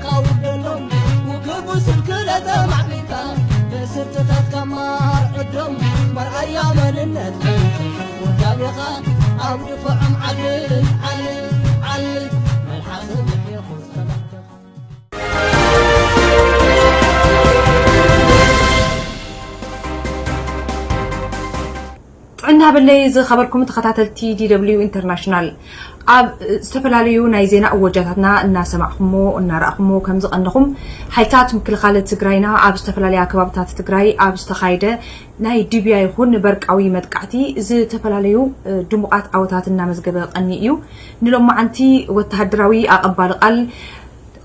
ካውደሎም ውክቡ ስልክለተ ማዕቢልካ በስርትታትካ ማር ዕዶም መርኣያ መንነት ውዳቤኻ ኣብ ድፍዖም ዓልል ዓልል ዓልል መልሓስ ምሕኹ ሰላምተኻ። ጥዕና በለይ ዝኸበርኩም ተኸታተልቲ ዲ ደብልዩ ኢንተርናሽናል፣ ኣብ ዝተፈላለዩ ናይ ዜና እወጃታትና እናሰማዕኹሞ እናረኣኹሞ ከም ዝቐነኹም፣ ሓይልታት ምክልኻል ትግራይና ኣብ ዝተፈላለያ ከባብታት ትግራይ ኣብ ዝተኻየደ ናይ ድብያ ይኹን በርቃዊ መጥቃዕቲ ዝተፈላለዩ ድሙቓት ዓወታት እናመዝገበ ቀኒ እዩ። ንሎማዓንቲ ወተሃደራዊ ኣቐባሊ ቃል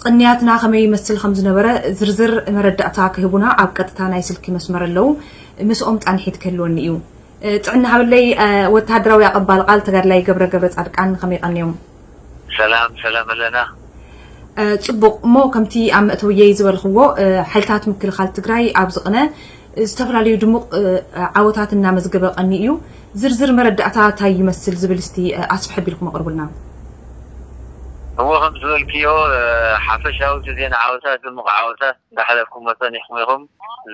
ቅንያትና ከመይ ይመስል ከም ዝነበረ ዝርዝር መረዳእታ ክህቡና ኣብ ቀጥታ ናይ ስልኪ መስመር ኣለዉ። ምስኦም ጻንሒት ክህልወኒ እዩ። ጥዕና ሃበለይ። ወተሃደራዊ ኣቐባል ቃል ተጋድላይ ገብረ ገብረ ጻድቃን ከመይ ቀንዮም? ሰላም ሰላም ኣለና። ጽቡቕ እሞ፣ ከምቲ ኣብ መእተውየይ ዝበልኽዎ፣ ሓይልታት ምክልኻል ትግራይ ኣብዚ ቅነ ዝተፈላለዩ ድሙቕ ዓወታት እናመዝገበ ቀኒ እዩ። ዝርዝር መረዳእታ እንታይ ይመስል ዝብል እስቲ ኣስፍሕ ኣቢልኩም ኣቕርቡልና። እዎ ከም ዝበልክዮ፣ ሓፈሻዊ እቲ ዜና ዓወታት ድሙቕ ዓወታት እንዳሕለፍኩሞ ጸኒሕኩም ኢኹም።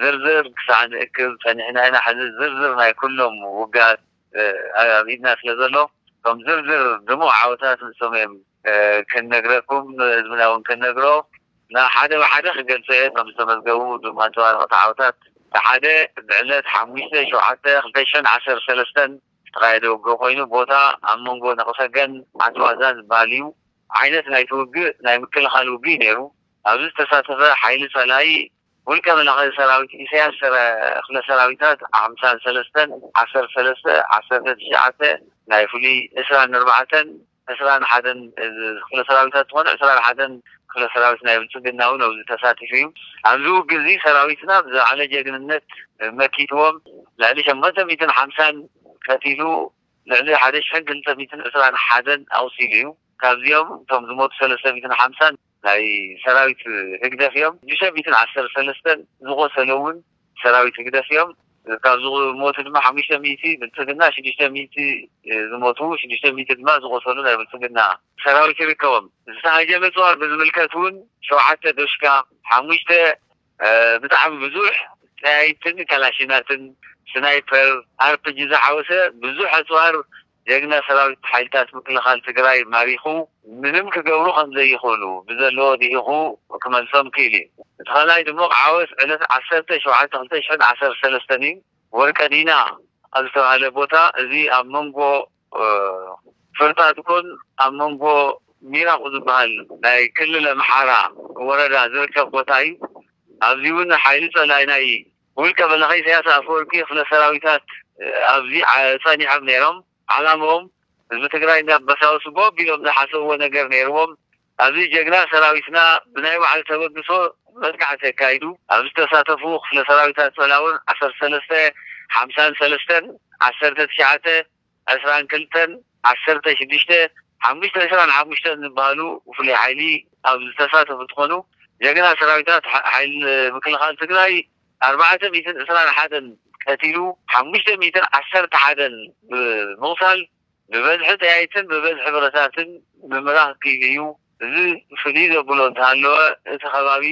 ዝርዝር ክሳዕ ንእክብ ጸኒሕና ኢና። ሕዚ ዝርዝር ናይ ኩሎም ውግኣት ኣብ ኢድና ስለ ዘሎ፣ እቶም ዝርዝር ድሙቕ ዓወታት ንሶም እዮም ክንነግረኩም፣ ንህዝብና እውን ክንነግሮ። ንሓደ ብሓደ ክገልጾ እየ። እቶም ዝተመዝገቡ ድማ ኣንጸባረቕቲ ዓወታት፣ ሓደ ብዕለት ሓሙሽተ ሸውዓተ ክልተ ሽሕን ዓሰርተ ሰለስተን ዝተኻየደ ውግእ ኮይኑ፣ ቦታ ኣብ መንጎ ነቕሰገን ዓጽዋዛን ዝበሃል እዩ። ዓይነት ናይቲ ውግእ ናይ ምክልኻል ውግእ እዩ ነይሩ። ኣብዚ ዝተሳተፈ ሓይሊ ጸላኢ ውልቀ መላኺ ሰራዊት ኢሳያስ ሰረ-፣ ክፍለ ሰራዊታት ሓምሳን ሰለስተን ዓሰርተ ሰለስተ ዓሰርተ ትሽዓተ ናይ ፍሉይ ዕስራን ኣርባዕተን ዕስራን ሓደን ክፍለ ሰራዊታት ዝኾነ ዕስራን ሓደን ክፍለ ሰራዊት ናይ ብልጽግና እውን ኣብዚ ተሳቲፉ እዩ። ኣብዚ ውግእ እዚ ሰራዊትና ብዝለዓለ ጀግንነት መኪትዎም ልዕሊ ሸሞንተ ሚእትን ሓምሳን ቀቲሉ ልዕሊ ሓደ ሽሕን ክልተ ሚእትን ዕስራን ሓደን ኣቑሲሉ እዩ። ካብዚኦም እቶም ዝሞቱ ሰለስተ ሚእትን ሓምሳን ናይ ሰራዊት ህግደፍ እዮም። ሽዱሽተ ሚእትን ዓሰርተ ሰለስተን ዝቖሰሉ እውን ሰራዊት ህግደፍ እዮም። ካብ ዝሞቱ ድማ ሓሙሽተ ሚእቲ ብልጽግና፣ ሽዱሽተ ሚእቲ ዝሞቱ፣ ሽዱሽተ ሚእቲ ድማ ዝቖሰሉ ናይ ብልጽግና ሰራዊት ይርከቦም። ዝተሃጀመ ጽዋር ብዝምልከት እውን ሸውዓተ ዶሽካ፣ ሓሙሽተ ብጣዕሚ ብዙሕ ጠያይትን ካላሽናትን፣ ስናይፐር፣ ኣርፒጂ ዝሓወሰ ብዙሕ ኣጽዋር ጀግና ሰራዊት ሓይልታት ምክልኻል ትግራይ ማሪኹ ምንም ክገብሩ ከም ዘይኽእሉ ብዘለዎ ድሂኹ ክመልሶም ክኢሉ እዩ። እቲ ካልኣይ ድሙቕ ዓወት ዕለት ዓሰርተ ሸውዓተ ክልተ ሽሕን ዓሰርተ ሰለስተን እዩ። ወርቀ ዲና ኣብ ዝተባህለ ቦታ፣ እዚ ኣብ መንጎ ፍርጣጥቆን ኣብ መንጎ ሚራቑ ዝበሃል ናይ ክልል ኣምሓራ ወረዳ ዝርከብ ቦታ እዩ። ኣብዚ እውን ሓይሊ ጸላኢ ናይ ውልቀ መላኺ ኢሳያስ ኣፈወርቂ ክፍለ ሰራዊታት ኣብዚ ጸኒሖም ነይሮም። ዓላምኦም ህዝቢ ትግራይ እንዳበሳበሱ ጎብ ኢሎም ዝሓሰብዎ ነገር ነይርዎም። ኣብዚ ጀግና ሰራዊትና ብናይ ባዕሉ ተበግሶ መጥቃዕቲ ኣካይዱ። ኣብዚ ዝተሳተፉ ክፍለ ሰራዊታት ጸላውን ዓሰርተ ሰለስተ ሓምሳን ሰለስተን ዓሰርተ ትሽዓተ ዕስራን ክልተን ዓሰርተ ሽዱሽተ ሓሙሽተ ዕስራን ሓሙሽተን ዝበሃሉ ፍሉይ ሓይሊ ኣብ ዝተሳተፉ እንትኾኑ፣ ጀግና ሰራዊታት ሓ-፣ ሓይሊ ምክልኻል ትግራይ ኣርባዕተ ሚእትን ዕስራን ሓደን ቀቲሉ፣ ሓሙሽተ ሚእትን ዓሰርተ ሓደን ብምቑሳል፣ ብበዝሒ ጠያይትን ብበዝሒ ብረታትን ምምራኽ ክኢሉ እዩ። እዚ ፍልይ ዘብሎ እንተሃለወ፣ እቲ ከባቢ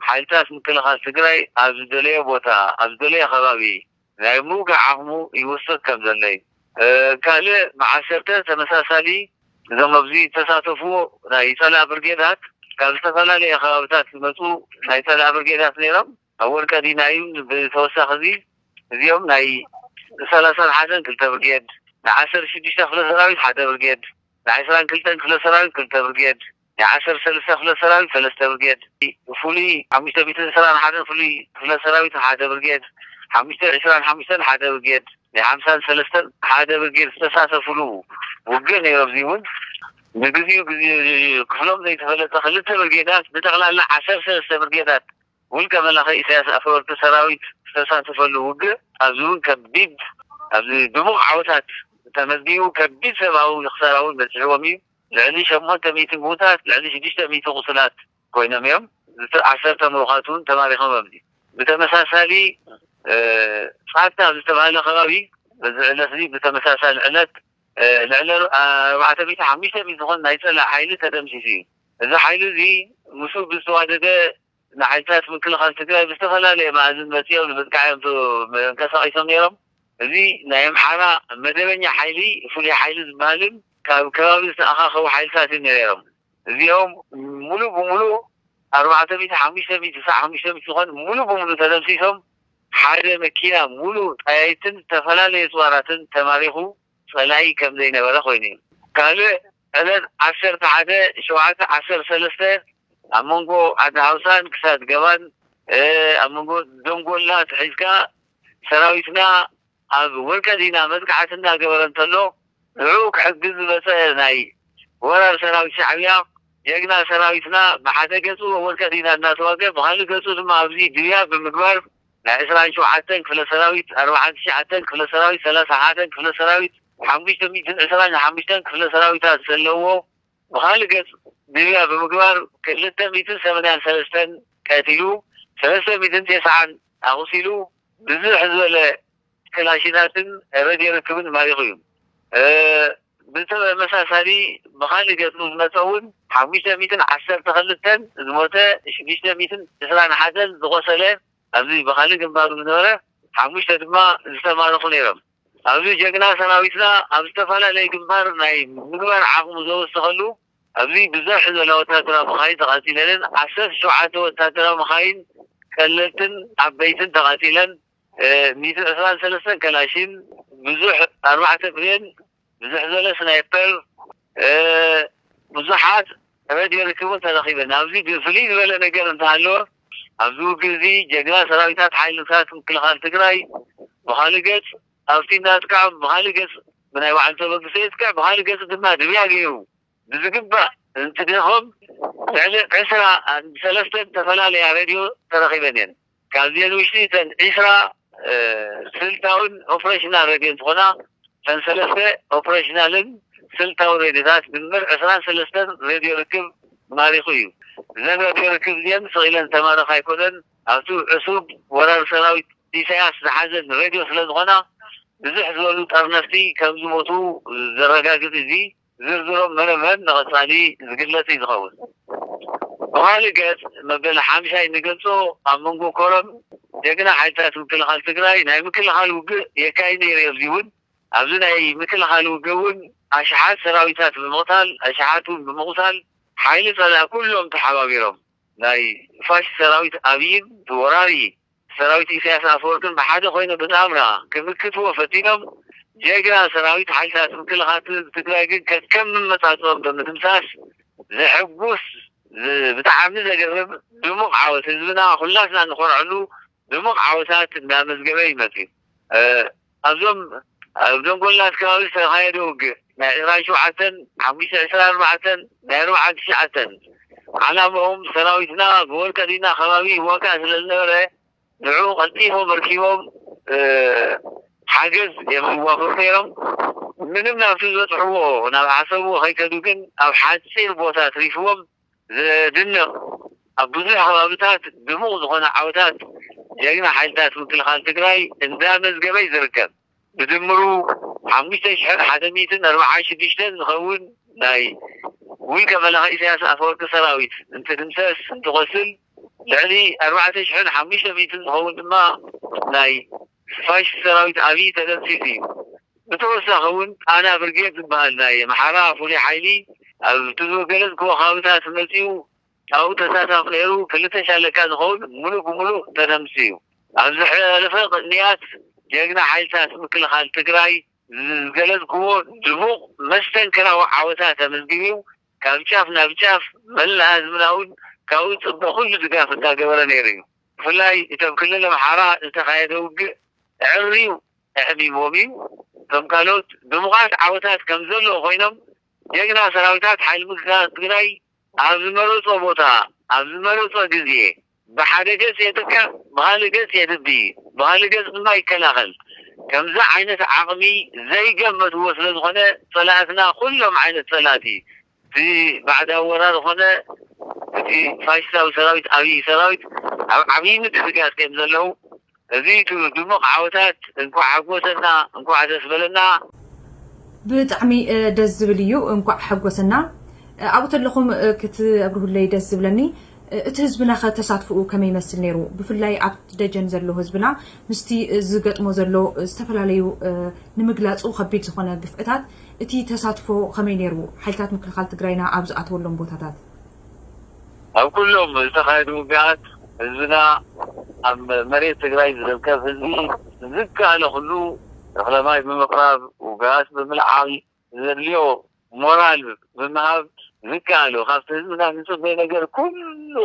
ሓይልታት ምክልኻል ትግራይ ኣብ ዝደለዮ ቦታ፣ ኣብ ዝደለዮ ከባቢ ናይ ምውጋእ ዓቕሙ ይውስኽ ከም ዘሎ እዩ። እ፣ ካልእ ብዓሰርተ ተመሳሳሊ እዞም ኣብዚ ዝተሳተፍዎ ናይ ጸላኢ ብርጌዳት ካብ ዝተፈላለየ ከባብታት ዝመጹ ናይ ጸላኢ ብርጌዳት ነይሮም። ኣብ ወርቀ ዲና እዩ። ብተወሳኺ እዚ እዚኦም ናይ ሰላሳን ሓደን ክልተ ብርጌድ፣ ናይ ዓሰርተ ሽዱሽተ ክፍለ ሰራዊት ሓደ ብርጌድ፣ ናይ ዕስራን ክልተን ክፍለ ሰራዊት ክልተ ብርጌድ፣ ናይ ዓሰርተ ሰለስተ ክፍለ ሰራዊት ሰለስተ ብርጌድ፣ ፍሉይ ሓሙሽተ ሚእትን ዕስራን ሓደን ፍሉይ ክፍለ ሰራዊት ሓደ ብርጌድ፣ ሓሙሽተ ዕስራን ሓሙሽተን ሓደ ብርጌድ፣ ናይ ሓምሳን ሰለስተን ሓደ ብርጌድ ዝተሳተፍሉ ውግእ ነይሩ። ኣብዚ እውን ንግዚኡ ግዜ ክፍሎም ዘይተፈለጠ ክልተ ብርጌዳት ብጠቕላላ ዓሰርተ ሰለስተ ብርጌዳት ውልቀ መላኺ ኢሳያስ ኣፈወርቂ ሰራዊት ዝተሳተፈሉ ውግእ፣ ኣብዚ እውን ከቢድ፣ ኣብዚ ድሙቕ ዓወታት ተመዝጊቡ፣ ከቢድ ሰብኣዊ ክሳራ እውን በፂሕዎም እዩ። ልዕሊ ሸሞንተ ሚእቲ ምዉታት፣ ልዕሊ ሽዱሽተ ሚእቲ ቁሱላት ኮይኖም እዮም። ዝተ-፣ ዓሰርተ ምሩኻት እውን ተማሪኾም ኣብዚ። ብተመሳሳሊ፣ እ፣ ጻታ ኣብ ዝተባህለ ከባቢ፣ በዚ ዕለት እዚ ብተመሳሳሊ ዕለት፣ እ፣ ልዕሊ ኣርባዕተ ሚእቲ፣ ሓሙሽተ ሚእቲ ዝኾን ናይ ጸላኢ ሓይሊ ተደምሲሱ እዩ። እዚ ሓይሊ እዚ ምስኡ ብዝተዋደደ ንሓይልታት ምክልኻል ትግራይ ብዝተፈላለየ መኣዝን መፂኦም ንምጥቃዕ እዮም ተ- ተንቀሳቒሶም ነይሮም። እዚ ናይ ኣምሓራ መደበኛ ሓይሊ፣ ፍሉይ ሓይሊ ዝበሃልን ካብ ከባቢ ዝተኣኻኸቡ ሓይልታት እዮም ነይሮም። እዚኦም ሙሉእ ብሙሉእ ኣርባዕተ ሚእቲ፣ ሓሙሽተ ሚእቲ፣ ክሳዕ ሓሙሽተ ሚእቲ ዝኾን ሙሉእ ብሙሉእ ተደምሲሶም፣ ሓደ መኪና ሙሉእ ጠያይትን ዝተፈላለየ ፅዋራትን ተማሪኹ፣ ፀላኢ ከም ዘይነበረ ኮይኑ እዩ። ካልእ ዕለት ዓሰርተ ሓደ ሸውዓተ ዓሰርተ ሰለስተ ኣብ መንጎ ዓዲ ሃውሳን ክሳድ ገባን፣ እ፣ ኣብ መንጎ ደንጎላ ትሒዝካ ሰራዊትና ኣብ ወርቀ ዲና መጥቃዕቲ እናገበረ እንተሎ፣ ንዕኡ ክሕግዝ ዝመፀ ናይ ወራር ሰራዊት ሻዕብያ፣ ጀግና ሰራዊትና ብሓደ ገፁ ወርቀ ዲና እናተዋገ፣ ብኻልእ ገፁ ድማ ኣብዚ ድብያ ብምግባር ናይ ዕስራን ሸውዓተን ክፍለ ሰራዊት፣ ኣርባዓን ትሽዓተን ክፍለ ሰራዊት፣ ሰላሳ ሓደን ክፍለ ሰራዊት፣ ሓሙሽተ ሚእትን ዕስራን ሓሙሽተን ክፍለ ሰራዊታት ዘለዎ ብኻልእ ገፅ ድብያ ብምግባር ክልተ ሚእትን ሰማንያን ሰለስተን ቀቲሉ፣ ሰለስተ ሚእትን ተስዓን ኣቑሲሉ፣ ብዝሕ ዝበለ ክላሽናትን ሬድዮ ርክብን ማሪኹ እዩ። እ፣ ብተመሳሳሊ ብኻልእ ገፁ ዝመፀ እውን ሓሙሽተ ሚእትን ዓሰርተ ክልተን ዝሞተ፣ ሽዱሽተ ሚእትን ዕስራን ሓደን ዝቆሰለ፣ ኣብዚ ብኻልእ ግንባሩ ዝነበረ ሓሙሽተ ድማ ዝተማረኹ ነይሮም። ኣብዚ ጀግና ሰራዊትና ኣብ ዝተፈላለየ ግንባር ናይ ምግባር ዓቕሙ ዘወሰኸሉ፣ ኣብዚ ብዙሕ ዝበላ ወታደራዊ መኻይን ተቓፂለንን ዓሰርተ ሸውዓተ ወታደራዊ መኻይን ቀለልትን ዓበይትን ተቓፂለን፣ እ፣ ሚእትን ዕስራን ሰለስተን ከላሽን፣ ብዙሕ ኣርባዕተ ብሬን፣ ብዙሕ ዝበለ ስናይፐር፣ እ፣ ብዙሓት ሬድዮ ርክብን ተረኺበን። ኣብዚ ግ- ፍልይ ዝበለ ነገር እንተሃለወ፣ ኣብዚ ውግእ እዚ ጀግና ሰራዊታት ሓይልታት ምክልኻል ትግራይ ብኻልእ ገጽ ኣብቲ እናጥቅዖም፣ ብኻልእ ገጽ ብናይ ባዕሉ ተበግሶ የጥቅዕ፣ ብኻልእ ገጽ ድማ ድብያ ገይሩ ብዝግባእ እንትደኾም፣ ልዕሊ ዕስራ ሰለስተ ዝተፈላለያ ሬድዮ ተረኺበን እየን። ካብዚአን ውሽጢ እተን ዒስራ፣ እ፣ ስልታውን ኦፕሬሽናል ሬድዮ እንትኾና፣ እተን ሰለስተ ኦፕሬሽናልን ስልታዊ ሬድዮታት ድምር ዕስራን ሰለስተን ሬድዮ ርክብ ማሪኹ እዩ። እዘን ሬድዮ ርክብ እዚአን ስቕ ኢለን ዝተማረኻ ኣይኮነን። ኣብቲ ዕሱብ ወራር ሰራዊት ኢሳያስ ዝሓዘን ሬድዮ ስለ ዝኾና፣ ብዝሕ ዝበሉ ጠርነፍቲ ከም ዝሞቱ ዘረጋግጽ እዚ ዝርዝሮም መነ መን ንቐጻሊ ዝግለጽ እዩ ዝኸውን። ብኻልእ ገጽ፣ መበል ሓምሻይ እንገልጾ፣ ኣብ መንጎ ኮረም ጀግና ሓይልታት ምክልኻል ትግራይ ናይ ምክልኻል ውግእ የካይድ ነይሩ እዩ። ኣብዚ እውን፣ ኣብዚ ናይ ምክልኻል ውግእ እውን ኣሽሓት ሰራዊታት ብምቕታል፣ ኣሽሓት እውን ብምቑሳል፣ ሓይሊ ጸላኢ ኩሎም ተሓባቢሮም ናይ ፋሽስት ሰራዊት ኣብይን ወራሪ ሰራዊት ኢሳያስ ኣፈወርቅን ብሓደ ኮይኖም ብጣምራ ክምክትዎ ፈቲኖም። ጀግና ሰራዊት ሓይልታት ምክልኻል ትግራይ ግን ከከም መመጻጽኦም ብምድምሳስ ዘሐጉስ፣ ዝ- ብጣዕሚ ዘገርም ድሙቕ ዓወት፣ ህዝብና ኩላትና እንኾርዐሉ ድሙቕ ዓወታት እንዳመዝገበ ይመጽእ። እ፣ ኣብዞም ኣብ ደንጎላት ከባቢ ዝተኻየደ ውግእ ናይ ዕስራን ሸውዓተን፣ ሓሙሽተ ዕስራን ኣርባዕተን፣ ናይ ኣርባዓን ትሽዓተን ዓላምኦም ሰራዊትና ብወርቀ ዲና ከባቢ ይዋጋእ ስለ ዝነበረ፣ ንዕኡ ቀልጢፎም ኣርኪቦም፣ እ፣ ሓገዝ የዋፍሩ ነይሮም። ምንም ናብቲ ዝበፅሕዎ፣ ናብ ዓሰብዎ ከይከዱ ግን ኣብ ሓፂር ቦታ ኣትሪፍዎም። ዘድንቕ፣ ኣብ ብዙሕ ከባብታት ድሙቕ ዝኾነ ዓወታት ጀግና ሓይልታት ምክልኻል ትግራይ እንዳመዝገበ እዩ ዝርከብ። ብድምሩ ሓሙሽተ ሽሕን ሓደ ሚእትን ኣርባዓን ሽዱሽተን ዝኸውን ናይ ውልቀ መላኺ ኢሳያስ ኣፈወርቂ ሰራዊት እንትድምሰስ፣ እንትቖስል፣ ልዕሊ ኣርባዕተ ሽሕን ሓሙሽተ ሚእትን ዝኸውን ድማ ናይ ፋሽስት ሰራዊት ኣብይ ተደምሲሱ እዩ። ብተወሳኺ እውን ጣና ብርጌድ ዝበሃል ናይ ኣምሓራ ፍሉይ ሓይሊ ኣብቲ ዝገለጽክዎ ከባብታት መጺኡ ኣብኡ ተሳታፊ ነይሩ። ክልተ ሻለቃ ዝኸውን ሙሉእ ብሙሉእ ተደምሲሱ እዩ። ኣብ ዝሓለፈ ቅንያት ጀግና ሓይልታት ምክልኻል ትግራይ ዝገለጽክዎ ድሙቕ መስተንክራዊ ዓወታት ኣመዝጊቡ እዩ። ካብ ጫፍ ናብ ጫፍ መላእ ህዝብና እውን ካብኡ ዝጽበ ኩሉ ድጋፍ እንዳገበረ ነይሩ እዩ። ብፍላይ እቲ ኣብ ክልል ኣምሓራ ዝተኻየደ ውግእ ኣዕርዩ ኣዕሚሞም እዩ። ከም ካልኦት ድሙቓት ዓወታት ከም ዘለዉ ኮይኖም፣ ጀግና ሰራዊታት ሓይሊ ምክልኻል ትግራይ ኣብ ዝመረጾ ቦታ፣ ኣብ ዝመረጾ ግዜ ብሓደ ገጽ የጥቅዕ፣ ብኻልእ ገጽ የድቢ፣ ብኻልእ ገጽ ድማ ይከላኸል። ከምዚ ዓይነት ዓቕሚ ዘይገመትዎ ስለ ዝኾነ፣ ጸላእትና፣ ኩሎም ዓይነት ጸላእቲ፣ እቲ ባዕዳዊ ወራሪ ኾነ እቲ ፋሽስታዊ ሰራዊት፣ ኣብይ ሰራዊት ኣብ ዓብዪ ምድንጋጽ እዮም ዘለዉ። እዚ ቱ ድሙቕ ዓወታት፣ እንኳዕ ሓጎሰና፣ እንኳዕ ደስ በለና። ብጣዕሚ እ፣ ደስ ዝብል እዩ። እንኳዕ ሓጎሰና። ኣብኡ ተለኹም ክትኣብርሁለይ ደስ ዝብለኒ። እቲ ህዝብና ኸ ተሳትፍኡ ከመይ ይመስል ነይሩ? ብፍላይ ኣብቲ ደጀን ዘሎ ህዝብና ምስቲ ዝገጥሞ ዘሎ ዝተፈላለዩ ንምግላፁ ከቢድ ዝኾነ ግፍዕታት እቲ ተሳትፎ ከመይ ነይሩ? ሓይልታት ምክልኻል ትግራይና ኣብ ዝኣተወሎም ቦታታት ኣብ ኩሎም ዝተኻየዱ ውግኣት ህዝብና ኣብ መሬት ትግራይ ዝርከብ ህዝቢ ዝከኣለ ኩሉ እኽለ ማይ ብምቕራብ ውግኣት ብምልዓል ዘድልዮ ሞራል ብምሃብ ዝከኣሉ ካብቲ ህዝብና ዝፅበዮ ነገር ኩሉ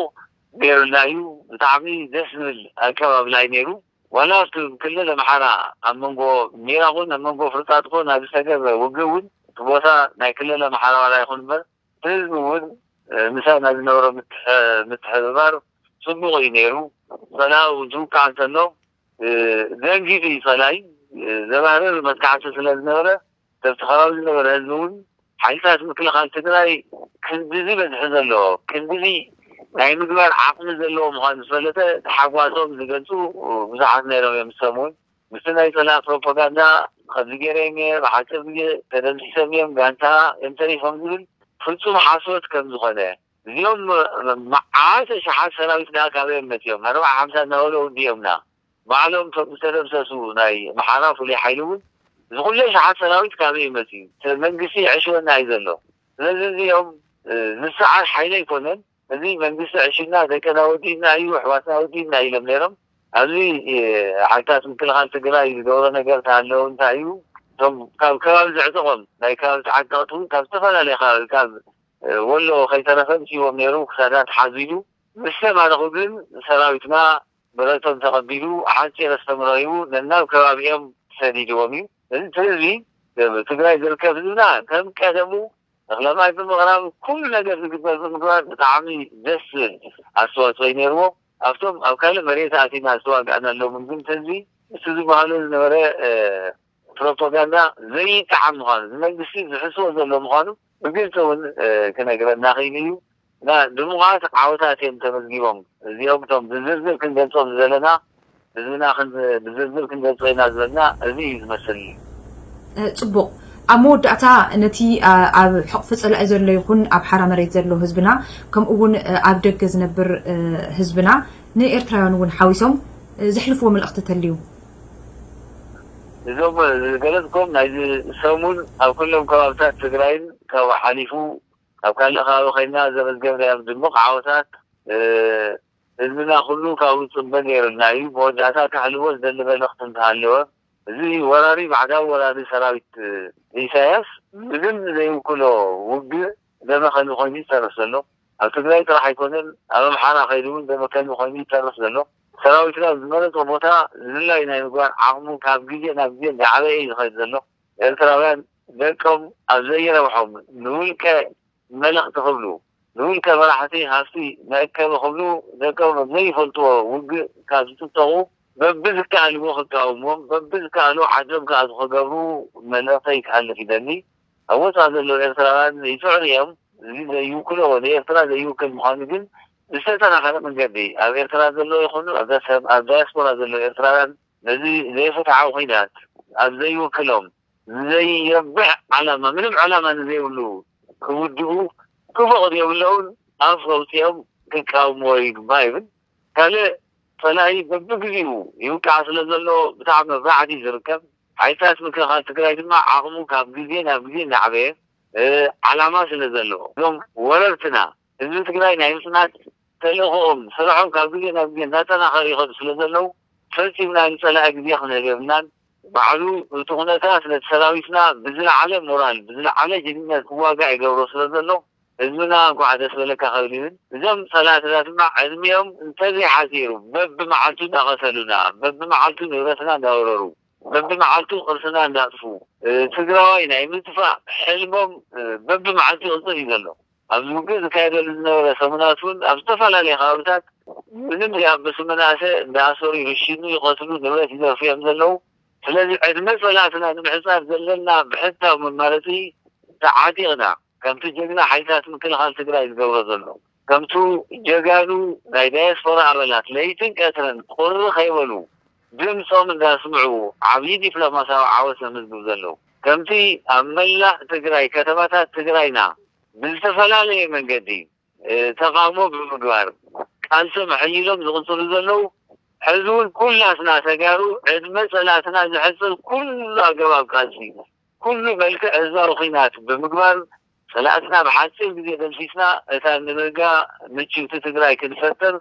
ገይሩና እዩ። ብጣዕሚ ደስ ዝብል ኣቀባብላ እዩ ነይሩ። ዋላ ኣብቲ ክልል ኣምሓራ ኣብ መንጎ ሜራኹን ኣብ መንጎ ፍርፃጥኮን ኣብ ዝተገብረ ውግእ እውን እቲ ቦታ ናይ ክልል ኣምሓራ ዋላ ይኹን እምበር ህዝቢ እውን ምሳና ዝነበሮ ምትሕብባር ፅቡቕ እዩ ነይሩ። ፀላኢ እውን ዝውቃዕ እንተሎ ደንጊፁ እዩ ፀላኢ። ዘባህርር መጥቃዕቲ ስለ ዝነበረ ካብቲ ከባቢ ዝነበረ ህዝቢ እውን ሓይልታት ምክልኻል ትግራይ ክንድዚ በዝሒ ዘለዎ ክንድዚ ናይ ምግባር ዓቕሚ ዘለዎ ምዃኑ ዝፈለጠ ተሓጓሶም ዝገልፁ ብዙሓት ነይሮም እዮም። ንሶም እውን ምስቲ ናይ ፀላኢ ፕሮፓጋንዳ ከምዚ ገይረ እየ ብሓፂር ግዜ ተደምሲሶም እዮም ጋንታ እዮም ተሪፎም ዝብል ፍፁም ሓሶት ከም ዝኾነ እዚኦም መዓት ሸሓት ሰራዊት ደኣ ካበይ እዮም መፅኦም ኣርባዓ ሓምሳ እናበሉ ኣውዲኦምና ባዕሎም እቶም ዝተደምሰሱ ናይ ኣምሓራ ፍሉይ ሓይሊ እውን እዚ ኩሉ ሸሓት ሰራዊት ካበይ እዩ መፅኡ መንግስቲ ይዕሽወና እዩ ዘሎ ስለዚ እዚኦም ዝሰዓር ሓይሊ ኣይኮነን እዚ መንግስቲ ዕሽና ደቅና ወዲእና እዩ ኣሕዋትና ወዲእና ኢሎም ነይሮም ኣብዚ ሓይልታት ምክልኻል ትግራይ ዝገብሮ ነገር ተሃለወ እንታይ እዩ እቶም ካብ ከባቢ ዘዕጠቖም ናይ ከባቢ ተዓጠቕቲ እውን ካብ ዝተፈላለየ ከባቢ ካብ ወሎ ከይተረፈ ምፅዎም ነይሩ ክሳዳ ተሓዙ ኢሉ ምስ ተማረኹ ግን ሰራዊትና ብረቶም ተቐቢሉ ሓፂር ኣስተምሮ ሂቡ ነናብ ከባቢኦም ሰዲድዎም እዩ እዚ ትህዚ ትግራይ ዝርከብ ህዝብና ከም ቀደሙ እኽለ ማይ ብምቕራብ ኩሉ ነገር ዝግበር ብምግባር ብጣዕሚ ደስ ዝብል ኣስተዋፅኦ እዩ ነይርዎ ኣብቶም ኣብ ካልእ መሬት ኣቲና ዝተዋጋእናሎም እውን ግን ተዚ እቲ ዝበሃሎ ዝነበረ ፕሮፓጋንዳ ዘይጠዓም ምዃኑ እዚ መንግስቲ ዝሕስቦ ዘሎ ምዃኑ ብግልፂ እውን ክነግረና ክኢሉ እዩ እና ድሙቓት ዓወታት እዮም ተመዝጊቦም እዚኦም እቶም ብዝርዝር ክንገልፆም ዝደለና ህዝብና ብዝርዝር ክንገልፆ ኢና ዝበልና እዚ እዩ ዝመስል ፅቡቕ ኣብ መወዳእታ ነቲ ኣብ ሕቕፊ ፀላኢ ዘሎ ይኹን ኣብ ሓራ መሬት ዘሎ ህዝብና ከምኡ እውን ኣብ ደገ ዝነብር ህዝብና ንኤርትራውያን እውን ሓዊሶም ዘሕልፍዎ መልእኽቲ ተልዩ እዞም ዝገለፅኩም ናይዚ ሰሙን ኣብ ኩሎም ከባብታት ትግራይን ካብኡ ሓሊፉ ኣብ ካልእ ከባቢ ኮይና ዘመዝገብናዮም ድሙቕ ዓወታት ህዝብና ኩሉ ካብኡ ዝፅበ ነይሩና እዩ መወዳእታ ከሕልዎ ዝደሊ መልእኽቲ እንተሃለወ እዚ ወራሪ ባዕዳዊ ወራሪ ሰራዊት ኢሳያስ ምንም ዘይውክሎ ውግእ ደመ ከልቢ ኮይኑ ይተርፍ ዘሎ ኣብ ትግራይ ጥራሕ ኣይኮነን ኣብ ኣምሓራ ከይዱ እውን ደመ ከልቢ ኮይኑ ይተርፍ ዘሎ ሰራዊትና ዝመረፆ ቦታ ዝድላይ ናይ ምግባር ዓቕሙ ካብ ግዜ ናብ ግዜ እንዳዓበየ እዩ ዝኸይድ ዘሎ ኤርትራውያን ደቆም ኣብ ዘይረብሖም ንውልቀ መለኽቲ ክብሉ ንውልቀ መራሕቲ ሃፍቲ መእከቢ ክብሉ ደቆም ኣብ ዘይፈልጥዎ ውግእ ካብ ዝጥጠቑ በብዝከኣልዎ ክቃወምዎም በብዝከኣሉ ዓዶም ክኣትዉ ክገብሩ መልእኽተይ ክሓልፍ ይደሊ። ኣብ ወፃኢ ዘለዉ ኤርትራውያን ይፅዕሩ እዮም። እዚ ዘይውክሎ ንኤርትራ ዘይውክል ምዃኑ ግን ብዝተጠናኸረ መንገዲ ኣብ ኤርትራ ዘለዉ ይኹኑ ኣብ ዳያስፖራ ዘለዉ ኤርትራውያን ነዚ ዘይፍትሓዊ ኲናት ኣብ ዘይውክሎም ንዘይረብሕ ዓላማ ምንም ዕላማ ንዘይብሉ ክውድኡ ክፈቕዱ የብለውን ኣፍ ኣውፂኦም ክቃወምዎ ይግባእ ይብል። ካልእ ፀላኢ በብግዚኡ ይውቃዕ ስለ ዘሎ ብጣዕሚ ኣብ ራዕዲ ዝርከብ ሓይልታት ምክልኻል ትግራይ ድማ ዓቕሙ ካብ ግዜ ናብ ግዜ እናዓበየ ዓላማ ስለ ዘለዎ እዞም ወረርትና ህዝቢ ትግራይ ናይ ምፅናት ተልእኽኦም ስርሖም ካብ ግዜ ናብ ግዜ እናጠናኸሩ ይኸዱ ስለ ዘለዉ ፈፂምና ንፀላኢ ግዜ ክንህብ የብልናን። ባዕሉ እቲ ኩነታት ነቲ ሰራዊትና ብዝለዓለ ሞራል ብዝለዓለ ጅግንነት ክዋጋእ ይገብሮ ስለ ዘሎ ህዝብና እንኳዕ ደስ በለካ ክብል ይብል። እዞም ፀላእትና ድማ ዕድሚኦም እንተዘይሓፂሩ በብመዓልቱ እንዳቐተሉና በብመዓልቱ ንብረትና እንዳወረሩ በብመዓልቱ ቅርስና እንዳጥፉ ትግራዋይ ናይ ምጥፋእ ሕልሞም በብመዓልቱ ይቕፅል እዩ ዘሎ። ኣብዚ ውግእ ዝካየደሉ ዝነበረ ሰሙናት እውን ኣብ ዝተፈላለዩ ከባብታት ምንም ዘይኣበሱ መናእሰ እንዳኣሰሩ ይርሽኑ፣ ይቐትሉ፣ ንብረት ይዘርፉ እዮም ዘለዉ። ስለዚ ዕድመ ፀላእትና ንምሕፃር ዘለና ብሕታዊ መማረፂ ተዓጢቕና ከምቲ ጀግና ሓይልታት ምክልኻል ትግራይ ዝገብሮ ዘሎ ከምቱ ጀጋኑ ናይ ዳያስፖራ ኣባላት ለይትን ቀትርን ቁሪ ከይበሉ ድምፆም እንዳስምዑ ዓብዪ ዲፕሎማሲያዊ ዓወት ዘመዝግቡ ዘለዉ ከምቲ ኣብ መላእ ትግራይ ከተማታት ትግራይና ብዝተፈላለየ መንገዲ ተቓውሞ ብምግባር ቃልሶም ኣሕይሎም ዝቕፅሉ ዘለዉ፣ ሕዚ እውን ኩላትና ተጋሩ ዕድመ ፀላእትና ዘሕፅር ኩሉ ኣገባብ ቃልሲ፣ ኩሉ መልክዕ ህዝባዊ ኹናት ብምግባር ፀላእትና ብሓፂር ግዜ ደምሲስና እታ ንመጋ ምችውቲ ትግራይ ክንፈጥር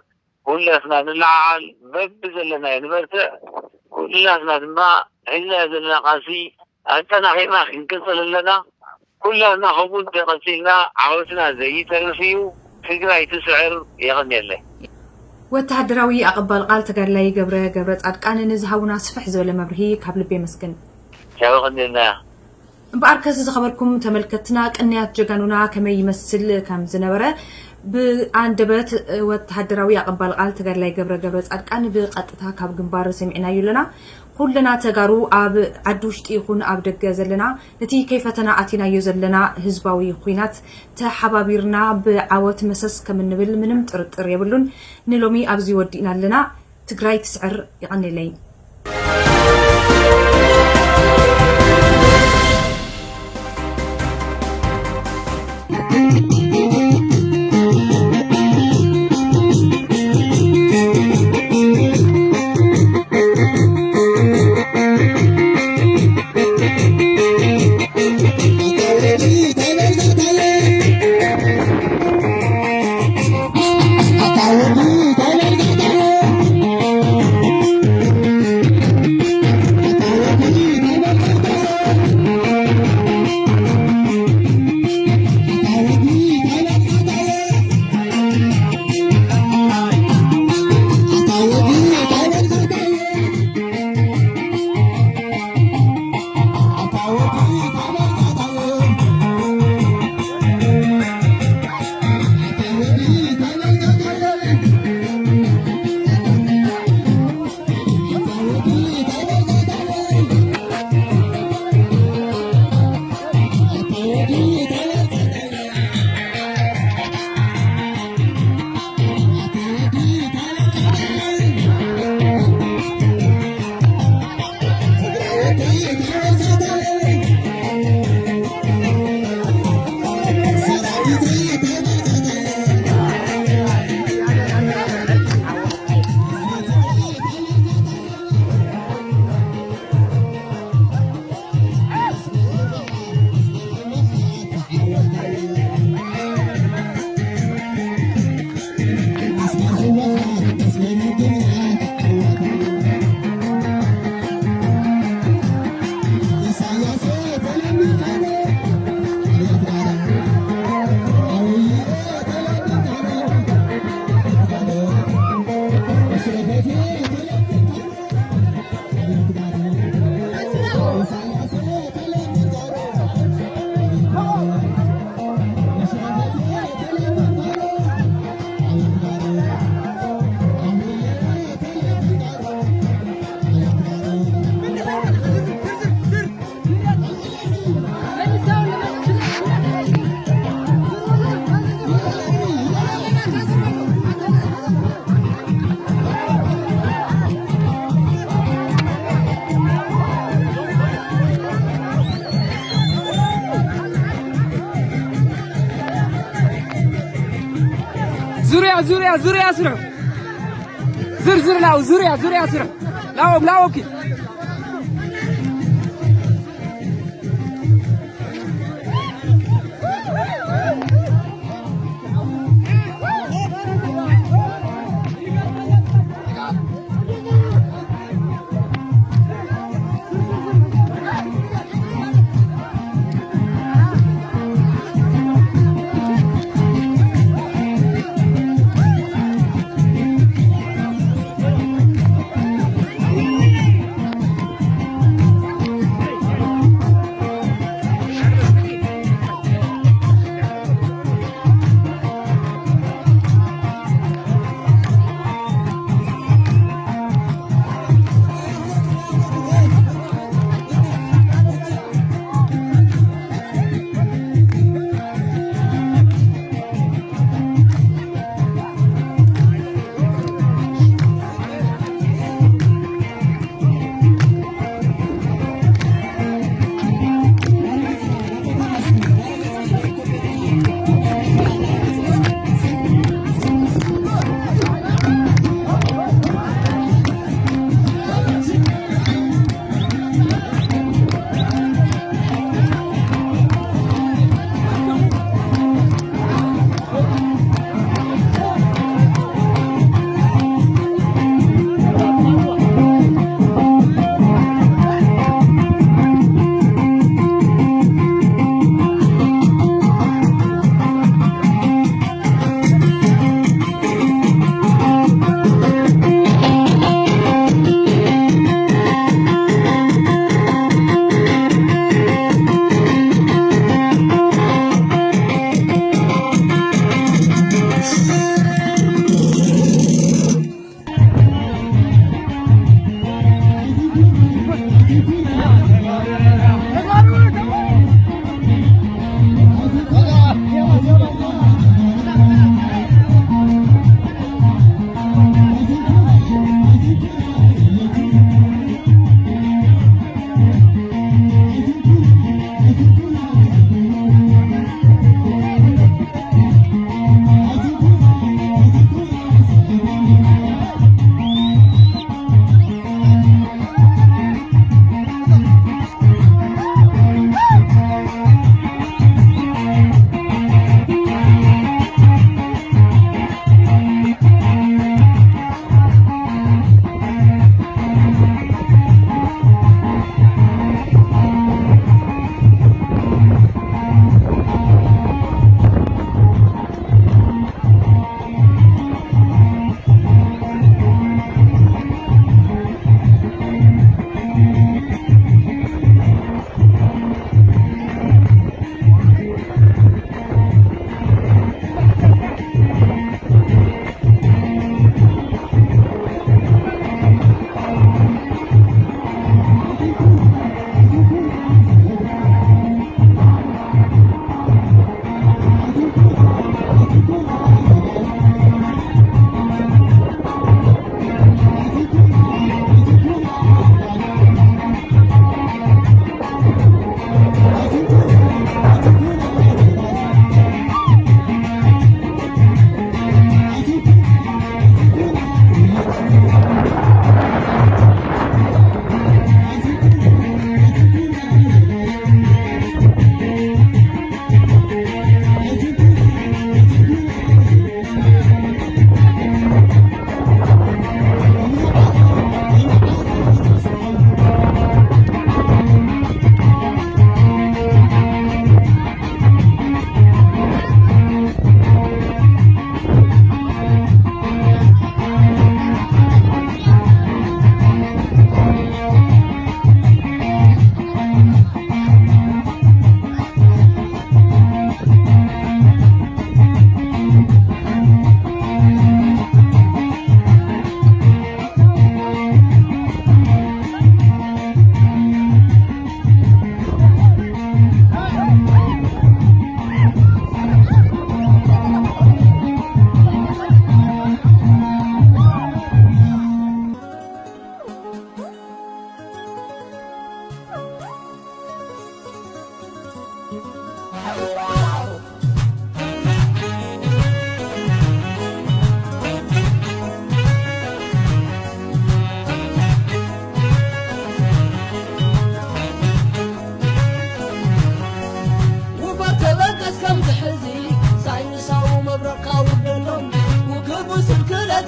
ኩላትና ንለዓዓል፣ በብዘለናዮ ንበርትዕ። ኩላትና ድማ ሒዝናዮ ዘለና ቃልሲ ኣጠናኺርና ክንቅፅል ኣለና። ኩላትና ከምኡ እንተቐፂልና ዓወትና ዘይተርፍ እዩ። ትግራይ ትስዕር። የቐንየለይ። ወተሃደራዊ ኣቐባል ቃል ተጋድላይ ገብረ ገብረ ጻድቃን ንዝሃቡና ስፍሕ ዝበለ መብርሂ ካብ ልቢ የመስግን። ቻው፣ የቐንየልና። እምበኣርከስ ዝኸበርኩም ተመልከትና ቅንያት ጀጋኑና ከመይ ይመስል ከም ዝነበረ ብኣንደበት ወተሃደራዊ ኣቐባል ቃል ተጋድላይ ገብረ ገብረ ጻድቃን ብቐጥታ ካብ ግንባር ሰሚዕናዮ ኣለና። ኩልና ተጋሩ ኣብ ዓዲ ውሽጢ ይኹን ኣብ ደገ ዘለና ነቲ ከይፈተና ኣቲናዮ ዘለና ህዝባዊ ኹናት ተሓባቢርና ብዓወት መሰስ ከም እንብል ምንም ጥርጥር የብሉን። ንሎሚ ኣብዚ ወዲእና ኣለና። ትግራይ ትስዕር። የቐንየለይ። ዙርያ ዙርያ ዙርያ ስርሑ። ዝርዝር ላው ዙርያ ዙርያ ስርሑ። ላዎም ላዎም ኪ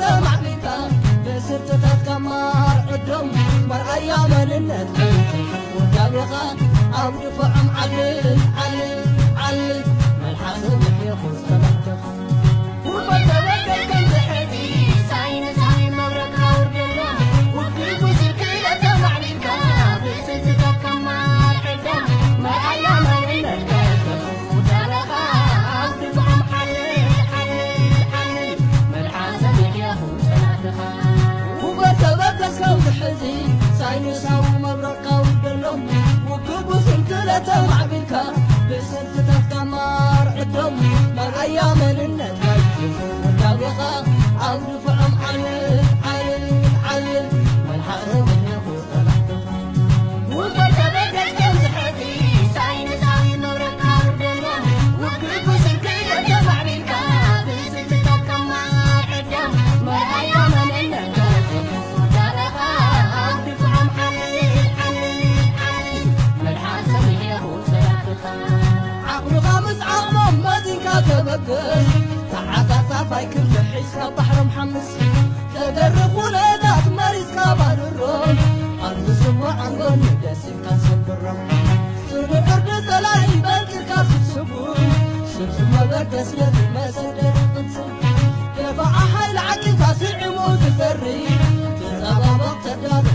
ተማዕቢልካ ብስርትታትካ ማር ዕዶም መርኣያ መንነት ውዳቤኻ ኣብ ድፋዖም ዓልል ዓልል ዓልል መልሓስ ምሕየኹ ሰላምተኻ ውፈር ተበገስ ከምዚ ሕዚ ሳይንሳዊ መብረቕ ኣውርደሎም ውክል ጉስል ክእለት ተማዕቢልካ ብስርትታትካ ማር ዕዶም መርኣያ መንነት ውዳቤኻ ኣብ ድፋዖም ዓልል ዓልል ዓልል መልሓስ ምሕየኹ ሰላምተኻ ውፈር ተበገስ ከምዚ ሕዚ ሳይንሳዊ መብረቕ ኣውርደሎም ውክል ጉስል ክእለት ተማዕቢልካ ብስርትታትካ ማር ዕዶም መርኣያ መንነት ውዳቤኻ ኣብ ድፋዖም ዓልል ዓልል ዓልል መልሓስ ምሕየኹ ሰላምተኻ ውፈር ተበገስ ከምዚ ሕዚ ሳይንሳዊ መብረቕ ኣውርደሎም ውክል ጉስል ክእለት ተማዕቢልካ ብስርትታትካ ማር ዕዶም መርኣያ መንነት ውዳቤኻ ኣብ ድፋዖም ዓልል ዓልል ዓልል መልሓስ ምሕየኹ ሰላምተኻ ዓቕልኻ ምስ ዓቕሞም መዚንካ ተበገስ ተዓጻጻፋይ ክንዲ ሒዝካ ባሕሮም ሓምስ ተደርብ ኩነታት መሪጽካ ባድሮም ኣብ ዝስምዖም ጎኒ ደሲምካ ሰብሮም ጽኑዕ ዕርዲ ጸላኢ በልጢርካ ክትስጉም ስርዚ መበገስ ነቲ መሰደሪ ቅጽል ደፋዓ ሓይሊ ዓቂብካ ስዒሙ ዝፈሪ ተጸባበቕ ተዳሎ